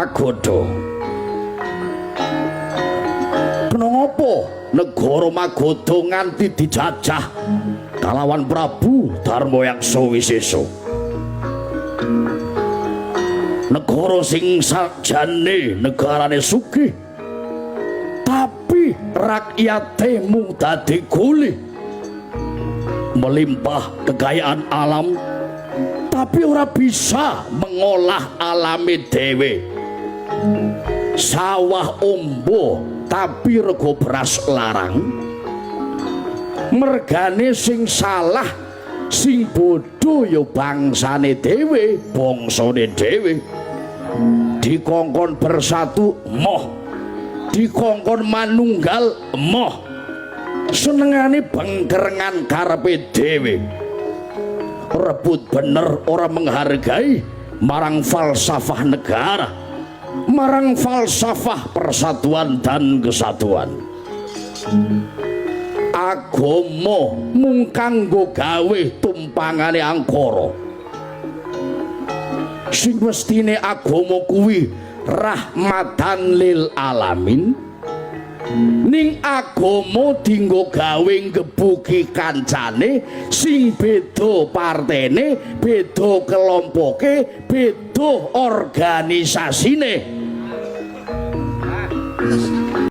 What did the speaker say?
Magadha. Kena ngapa negara Magadha nganti dijajah kalawan Prabu Dharmayaksa Wisesa? Negara sing sajane negarane sugih, tapi rakyate mung dadi kuli. Melimpah kekayaan alam, tapi ora bisa mengolah alame dhewe. Sawah ombo tapi rego beras larang. Mergane sing salah, sing bodho ya bangsane dhewe, bangsane dhewe. Dikongkon bersatu moh, dikongkon manunggal moh. Senengane bengkerengan karepe dhewe. Rebut bener ora menghargai marang falsafah negara, marang falsafah persatuan dan kesatuan. Agama mung kanggo gawe tumpangane angkara. Sing mestine agama kuwi rahmatan lil alamin, ning agama dinggo gawe nggebuki kancane sing beda partene, beda kelompoke, beda organisasine.